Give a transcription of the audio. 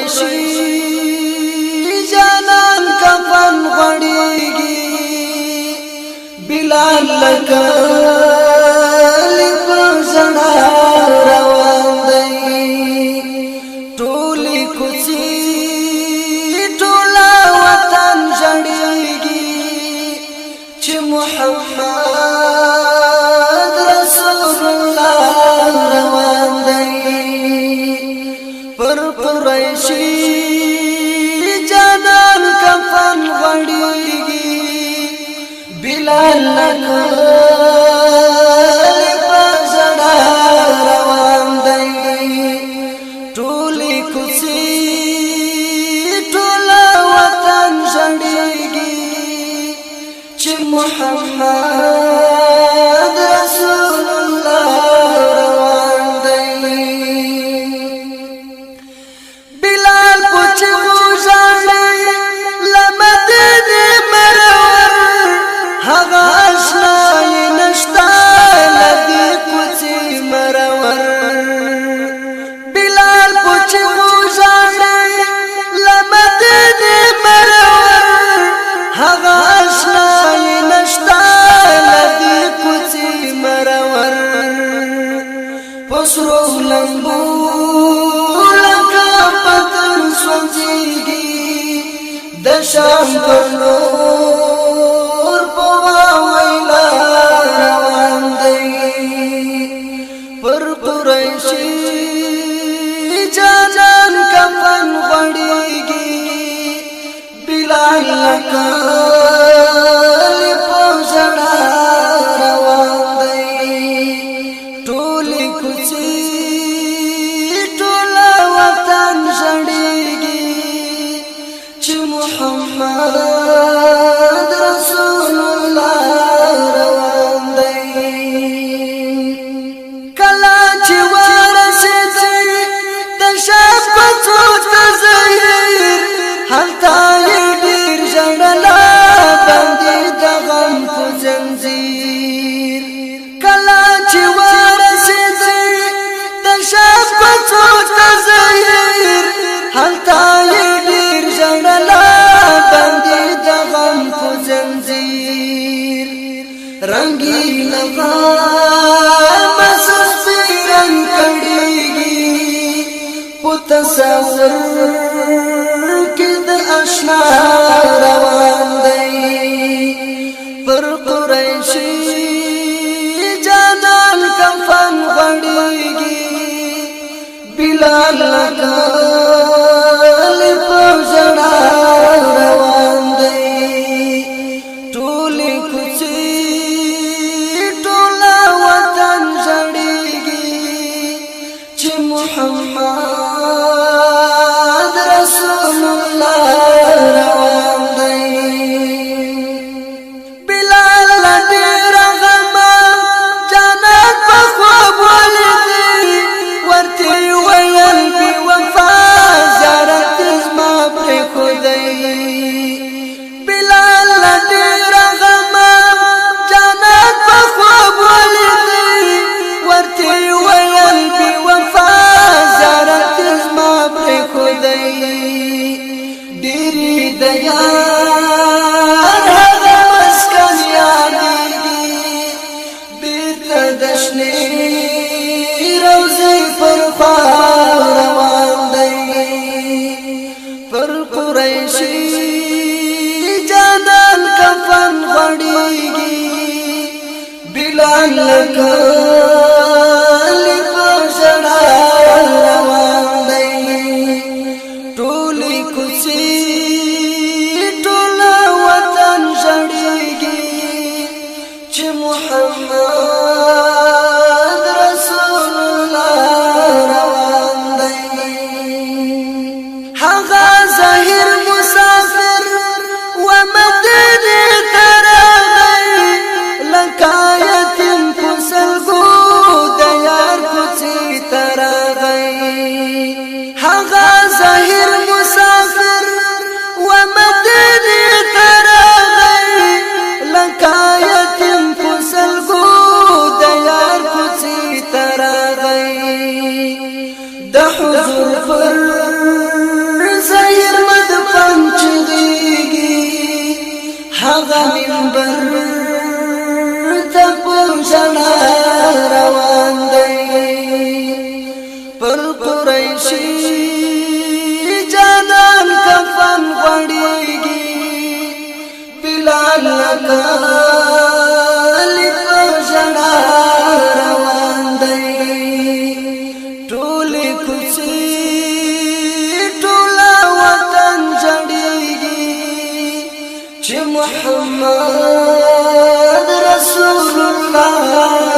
قریشی جانان کفن غړیږي، بلال لکه په ژړا روان دی. ټولې کوڅې، ټوله وطن ژړیږي چې محمد رسول الله روان دی. پر قریشی جانان کفن غړیږي، بلال لکه په ژړا روان دی. ټولې کوڅې، ټوله وطن ژړیږي چې محمد رسول الله روان دی. بلال پوچ ژاړي لمدینه مرور، هغه اشنای نشتا لدی کوڅې مرور. بلال پوچ ژاړي لمدینه مرور، هغه اشنای نشتا لدی کوڅې مرور. پسرو لمبو لکه پتر سوځيږي، د شام پر لور په واویلا روان دی. پر قریشی جانان کفن غړیږي، بلال لکه په ژړا روان دی. ټولې کوڅې، ټوله وطن ژړیږي چې محمد رسول الله روان دی. کله چې ورسېدی د شام کوڅو ته زهیر، هلته یې ډېر ژړله بندي د غم په زنځیر. کله چې ورسېدی د شام کوڅو ته زهیر، هلته یې ډېر ژړله بندي د غم په زنځیر. رنګین غم سپیرن کړيږي، په تصور کې د اشنا روان دی. پر قریشی جانان کفن غړیږي، بلال لکه په ژړا روان دی. ټولې کوڅې، ټوله وطن ژړیږي چې محمد رسول الله روان دی. بلال ډېر غمه جانان په خوب ولیدی، ورته ویل بی وفا زیارت زما پرې خدای. بلال ډېر غمه جانان په خوب ولیدی، ورته ویل بی وفا زیارت زما پرې خدای. ډېری د یار هغه مسکن یادېږي، بیرته د شنې روضې پر خوا روان دی. پر قریشی جانان کفن غړیږي، بلال لکه په ژړا روان دی. ټولې کوڅې، ټوله وطن ژړیږي چې محمد رسول الله روان دی. هغه ظاهر مسافر و مدینه ته راغی، لکه یتیم په سلګو د یار کوڅې ته راغی. هغه ظاهر مسافر و مدینه ته راغی، لکه یتیم په سلګو د یار کوڅې ته راغی. د حضور پر شي، جانان کفن غړيږي. بلال لکه په ژړا روان دی، ټول کوڅې، ټول وطن جړيږي چې محمد رسول الله.